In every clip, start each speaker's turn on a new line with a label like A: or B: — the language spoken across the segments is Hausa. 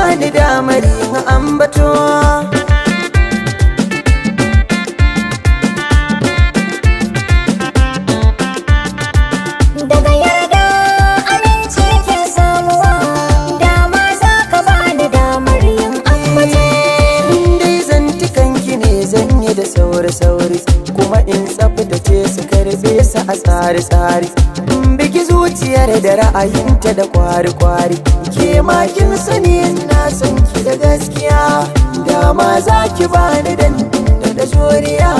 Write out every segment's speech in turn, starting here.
A: bani damar yin ambato.
B: Daga yarda aminci ke samuwa, dama za ka bani damar yin ambato.
A: Dai zantukanki ne zan yi da sauri-sauri, kuma in tsaftace su karɓe su a tsari-tsari. In biki zuciyar da ra'ayinta da kwari-kwari, ke ma kin sani na san ki da gaskiya. Dama za ki bani dan da juriya.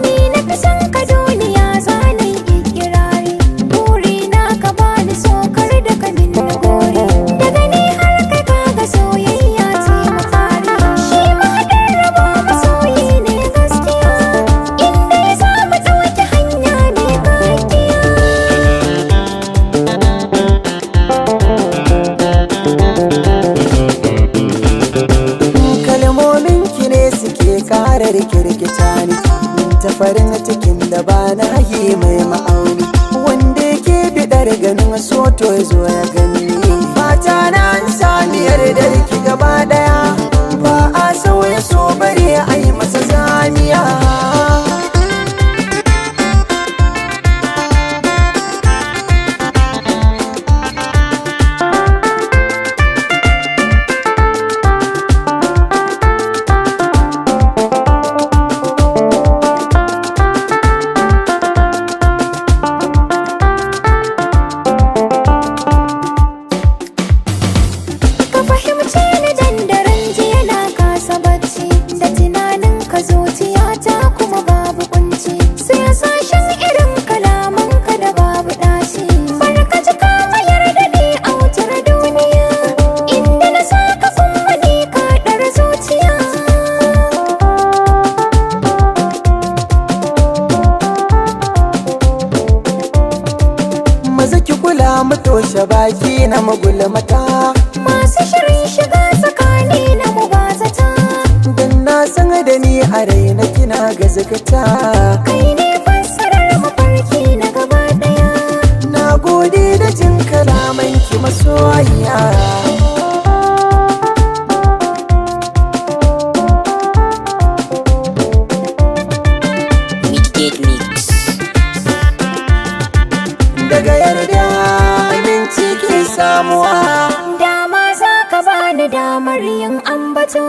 B: Ni na fi son ka duniya zanen ikirari, buri na ka bani sokar da ka min na gori. Daga ni har kai kaga soyayya ce mafari, shi mahaɗin rabo masoyi ne gaskiya. Inda ya samu ɗauki hanya mai kakkiya.
A: Kalmomin ki ne suke kara rikirkita ni, ta farin cikin da ba na yi mai ma'auni, wanda ke bidar ganin soto ya zo ya gani. Fata na an sami yardar ki gaba daya, ba a sauya so bare a yi masa zamiya.
B: Ka fahimce ni dandaren jiya na kasa bacci, da tunanin ka zuciyata kuma babu kunci, sai sashen irin kalaman ka da babu ɗaci. Barka ji ka mayar da ni a wutar duniya, inda na saka kuma ni ka ɗar zuciya.
A: Maza ki kula mu toshe baki na magulmata,
B: Masu shirin shiga tsakani na mubazata,
A: dan na san da ni a raina kina gazgata.
B: kai ne fassarar mafarki na gaba ɗaya.
A: Na gode da jin kalamanki masoyiya.
C: Midgate Mix.
A: Daga yarda aminci ke samuwa.
B: Dama za ka bani damar yin ambato.